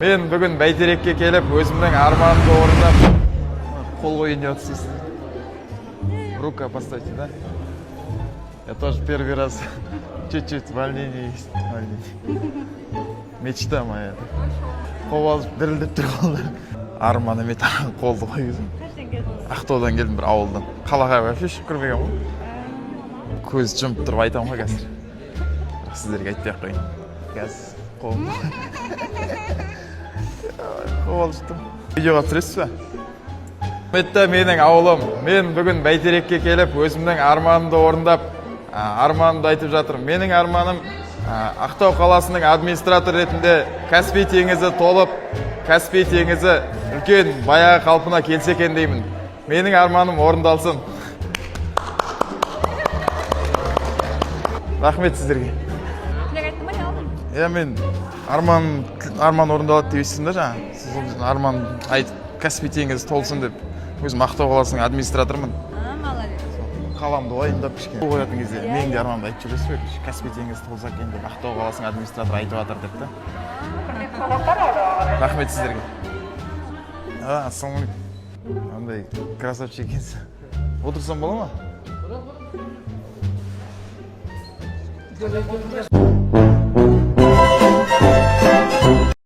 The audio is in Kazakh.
Мен бүгін Бәйтерекке келіп, өзімнің арманымды орындап, қол қояйын деп жатырсыз. Рука поставьте, да? Я тоже первый раз, чуть-чуть волнение есть. Волнение. Мечта моя. Қобалжып, дірілдеп тұр қолдар. Арманым еді қолды қойғызым. Ақтаудан келдім, бір ауылдан. Қалаға вообще шығып көрмеген ғой. Көз жұмып тұрып айтамын ғой қазір. Бірақ сіздерге айтпай ақ қояйын. Қазір қолым. Қобалжыдым. Видеоға түсіресіз бе? Құрметті менің ауылым, мен бүгін Бәйтерекке келіп, өзімнің арманымды орындап, арманымды айтып жатырмын. Менің арманым Ақтау қаласының администраторы ретінде Каспий теңізі толып, Каспий теңізі үлкен баяғы қалпына келсе екен деймін. Менің арманым орындалсын. Рахмет сіздерге. Тілек айттың ба, не алдың? Иә, мен арман орындалады деп естідім да жаңа. Сіз арман айтып, Каспий теңізі толсын деп. Өзім Ақтау қаласының администраторымын. А, молодец. Қаламды уайымдап, кішкене қол қоятын кезде менің де арманымды айтып жібересіз бе? Каспий теңізі толса екен деп Ақтау қаласының администраторы айтып жатыр деп та. Рахмет сіздерге. А, ассалаумағалейкум. Андай красавчик екенсіз. Отырсам бола ма?